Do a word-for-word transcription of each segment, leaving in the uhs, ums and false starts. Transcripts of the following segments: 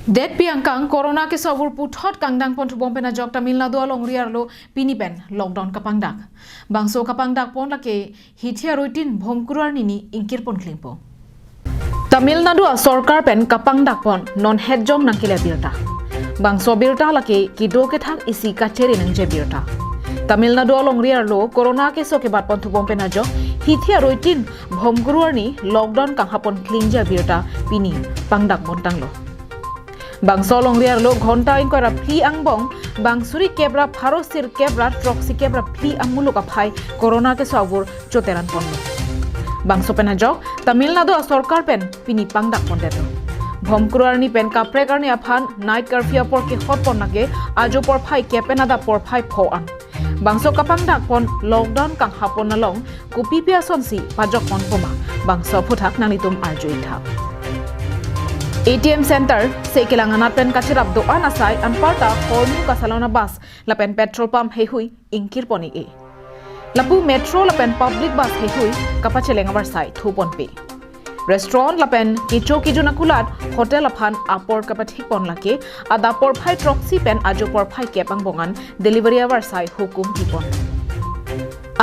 Detpi angkang corona keso abur puthot kangdang pon thubom pen ajok Tamil Nadu alongri arlo pini pen lockdown kapangdak. Bangso kapangdak pon lake hithi aruitin Bhomkuru arni ni ingkir pon klingpo. Tamil Nadu asorkar pen kapangdak pon non hetjong nangkele birta. Bangso birta lake kedo kethak isi kachere nangji birta. Tamil Nadu alongri arlo corona keso kebat pon thubom pen ajok hithi aruitin Bhomkuru arni lockdown kanghapon klingji birta pini pangdak pon tanglo. Bangso alongri arlo ghonta ingkoi ra phli angbong, bang suri kep ra pharo sirkep ra throksi kep ra phli amuluk aphai corona keso abur choteran ponlo. Bangso pen ajok Tamil Nadu asorkar pen pini pangdak pondetlo. Bhomkuru arni pen kaprek arni aphan night curfew apor kehot pon lake ajo porphai kep pen adap porphai pho an. Bangso kapangdak pon lockdown kanghapon along kopipi asonsi pajok pon poma, bangso aphuthak nanglitum arju-ik tha. A T M center se kelang anat pen kacherap do-an asai anparta hormu kasalon abus lapen petrol pump heihui ingkir pon-ik-e. Lapu metro lapen public bus heihui kapacheleng avarsai thu ponpe. Restaurant lapen kecho kejun akulat hotel aphan apor kapathik pon lake adap porphai throksi pen ajo porphai kep angbong an delivery avarsai hukum pi pon.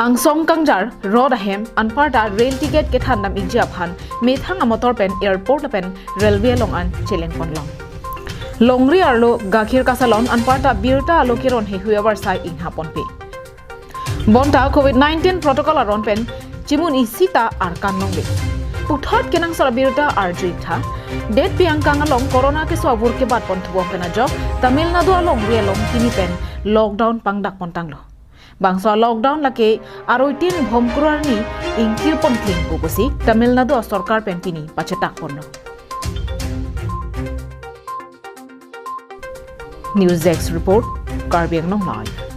Angsong kangjar rot ahem anparta rail ticket kethan dam-ikji aphan methang amotor pen airport lapen railway along an cheleng ponlong. Longri arlo gakhir kasalon anparta birta alo keron heihui avarsai ingha ponpe. Bonta covid nineteen protocol aron pen chimun isi ta arkan longle. Puthot kenangsot abirta arju-ik tha. Detpi angkang along corona keso abur kebat pon thubom pen ajok Tamil Nadu alongri along pini pen lockdown pangdak pon tanglo. Bangso lockdown lake aruitin Bhomkuru arni ingkir pon klingpo pusi Tamil Nadu asorkar pen pini pachetak ponlo. News Desk Report, Karbi Anglong Live.